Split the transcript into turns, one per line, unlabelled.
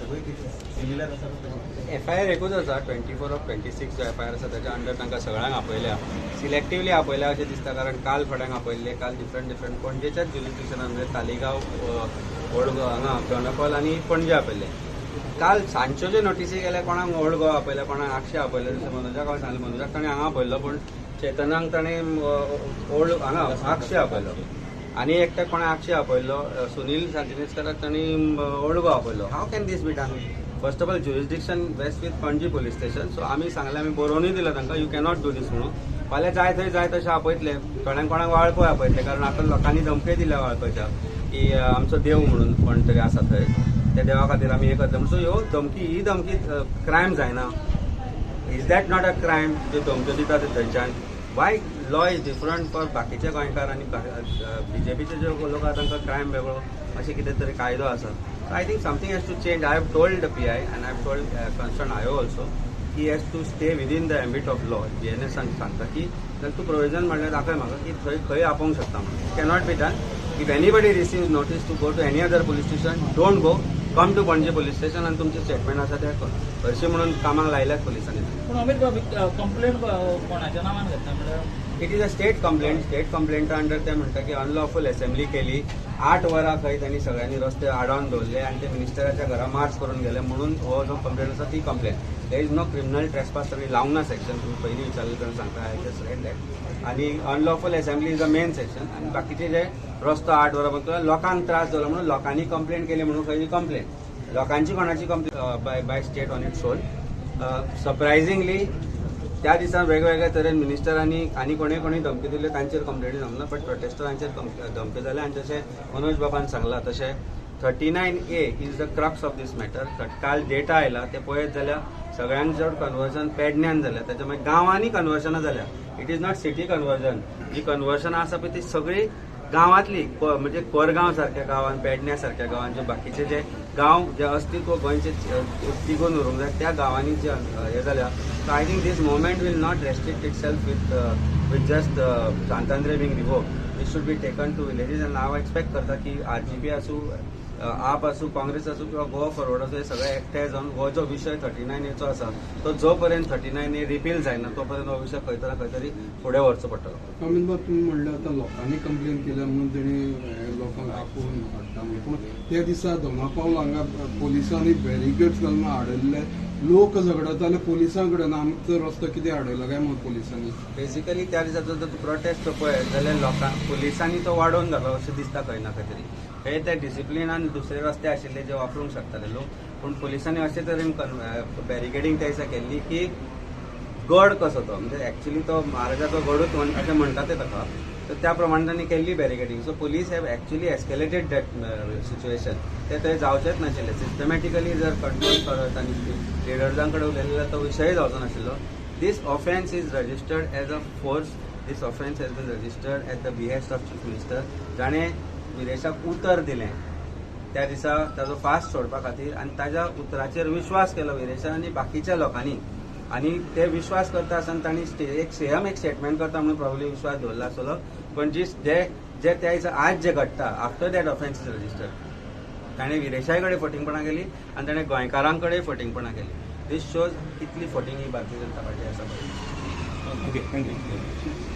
सगळी सिमिलर आसा कशें?
एफआयआर एकूच आसा, 24 of 26 जो एफआयआर आसा, त्याच्या अंडर तांकां सगळ्यांक आपयल्या. सिलेक्टिवली आपयल्या अशें दिसता, कारण काल थोड्यांक आपयल्ले. काल डिफरंट डिफरंट पणजेच्याच ज्युरिस्डिक्शनान, म्हणजे तालिगांव, ओल्ड गोवा, हांगा दोनापावल आनी पणजे आपयल्ले. काल सांजच्यो ज्यो नोटीसी गेल्या, कोणाक ओल्ड गोवा आपयल्या, कोणाक आगशे आपयले. जशें मनोजाक हांवें सांगलें, मनोजाक ताणें हांगा आपयल्लो, पूण चेतनाक ताणें ओल्ड हांगा आगशे आपयलो आनी एकट्याक कोणा आगशे आपयल्लो. सुनील सांतिनेजकाराक तांणी ओल्ड गोवा आपयलो. How can this be done? First of all, jurisdiction vest with Panaji police station. So आमी सांगलें, आमी बरोवनूय दिलां तांकां, you cannot do दीस म्हणून. फाल्यां जाय थंय जाय तशें आपयतले. थोड्यांक कोणाक वाळपय आपयतले, कारण आतां लोकांनी धमक्यो दिल्या वाळपयच्या की आमचो देव म्हणून कोण तरी आसा थंय, त्या देवा खातीर आमी हें करतले. सो ह्यो धमकी, ही धमकी क्रायम जायना? Is that not a crime, ज्यो धमक्यो दिता ते थंयच्यान? Why law is different for बाकीचे गोंयकार आनी बीजेपीचे जे लोक आहा तांकां क्रायम वेगळो, अशें कितें तरी कायदो आसा? So I think something has to change. I have told the PI and I have told concern IO also की has to stay within the ambit of law. BNS सांगता की जर तूं प्रोविजन म्हणल्यार दाखय म्हाका की थंय खंय आपोवंक शकता म्हणून. Cannot be done. If anybody receive notice to go to any other police station, don't go, come to Panaji police station आनी तुमचें स्टेटमेंट आसा तें हरशीं म्हणून कामाक लायल्यात पुलिसांनी.
पूण अमित बाब, कंप्लेंट कोणाच्या नांवान घेतला म्हणल्यार?
It is a state complaint. State कंप्लेंटा under ते म्हणटा की अनलॉफूल असेंब्ली केली, 8 वरां खंय त्यांनी सगळ्यांनी रस्ते आडावन दवरले आनी ते मिनिस्टराच्या घरा मार्च करून गेले म्हणून हो जो कंप्लेंट आसा ती complaint. There is no criminal trespass तांणी लावंक ना सेक्शन. तुमी पयलीं विचारलें तेन्ना सांगता, I just read that. आनी unlawful assembly is a main section आनी बाकीचे जे रस्तो 8 वरां बंद, लोकांक त्रास जालो म्हणून लोकांनी कंप्लेंट केली म्हणून खंय कंप्लेंट लोकांची कोणाची complaint by state on its own. Surprisingly, त्या दिसा वेगवेगळ्या तरेन मिनिस्टरांनी आनी कोणी कोणी धमकी दिल्यो, तांचेर कंप्लेनी जावंक ना, बट प्रोटेस्टरांचेर धमक्यो जाल्या. आनी जशें मनोज बाबान सांगलां तशें 39A is the crux of this matter. काल डेटा आयला ते पळयत जाल्यार सगळ्यांत चड कन्वर्जन पेडण्यान जाल्या. त्याच्या मागीर गांवांनी कन्वर्जनां जाल्या. It is not city conversion. जी कन्वर्जनां आसा पळय ती सगळी गांवांतली, म्हणजे कोरगांव सारक्या गांवान, पेडण्या सारक्या गांवान, जे बाकीचे जे गांव जे अस्तित्व गोंयचे तिगोवन उरूंक जाय, त्या गांवांनी जे हे जाल्या. So I think this movement will not restrict itself with just Sant Andre being revoked. It should be taken to villages. आनी हांव एक्सपेक्ट करता की आरजीपी आसूं, आप आसूं, काँग्रेस आसूं किंवा गोवा फॉरवर्ड आसूं, हे सगळे एकठांय जावन हो जो विशय 39Aचो आसा, तो जो पर्यंत 39A repeal जायना तो पर्यंत हो विशय खंय तरी खंय तरी फुडें व्हरचो पडटलो.
अमित बाब, तुमी म्हणलें आतां लोकांनी कंप्लेन केल्या म्हणून तेणी हे लोकांक आपोवन हाडटा म्हणून, पूण त्या दिसा दोनापावल हांगा पोलिसांनी बॅरिकेड्स घालून आडयल्ले. लोक झगडताले पोलिसां कडेन, आमचो रस्तो कितें आडयला काय म्हणून पोलिसांनी.
बेसिकली त्या दिसाचो जर तूं प्रोटेस्ट पळयत जाल्यार लोकांक पोलिसांनी तो वाडोवन घालो अशें दिसता खंय ना खंय तरी. हे ते डिसिप्लिनान दुसरे रस्ते आशिल्ले जे वापरूंक शकताले लोक, पूण पोलिसांनी अशे तरेन बॅरिकेडींग त्या दिसा केल्ली की गड कसो तो, म्हणजे एक्चुली तो महाराजाचो गडूच अशें म्हणटा ते ताका, तर त्या प्रमाणे तांणी केल्ली barricading. So police have actually escalated that situation. ते थंय जावचेच नाशिल्ले. सिस्टमॅटिकली जर कंट्रोल करत आनी लिडर्सां कडेन उलयले जाल्यार तो विशय जावचो नाशिल्लो. This offence is registered as a force. This offence has been registered at the behest of Chief Minister, जाणें विरेशाक उतर दिलें त्या दिसा ताजो फास्ट सोडपा खातीर आनी ताज्या उतराचेर विश्वास केलो विरेशान आनी बाकीच्या लोकांनी. आनी ते विश्वास करता आसतना तांणी एक सीएम एक स्टेटमेंट करता म्हणून प्रॉब्ली विश्वास दवरला आसतलो. पण जी जे जे त्या दिसा आज जे घडटा, after that offence is registered, ताणें विरेशाय कडेन फटींगपणां केली आनी ताणें गोंयकारां कडेन फटींगपणां केली. दीस शोज कितली फटींग ही भारतीय जनता पार्टी आसा पळय.
Okay, thank you.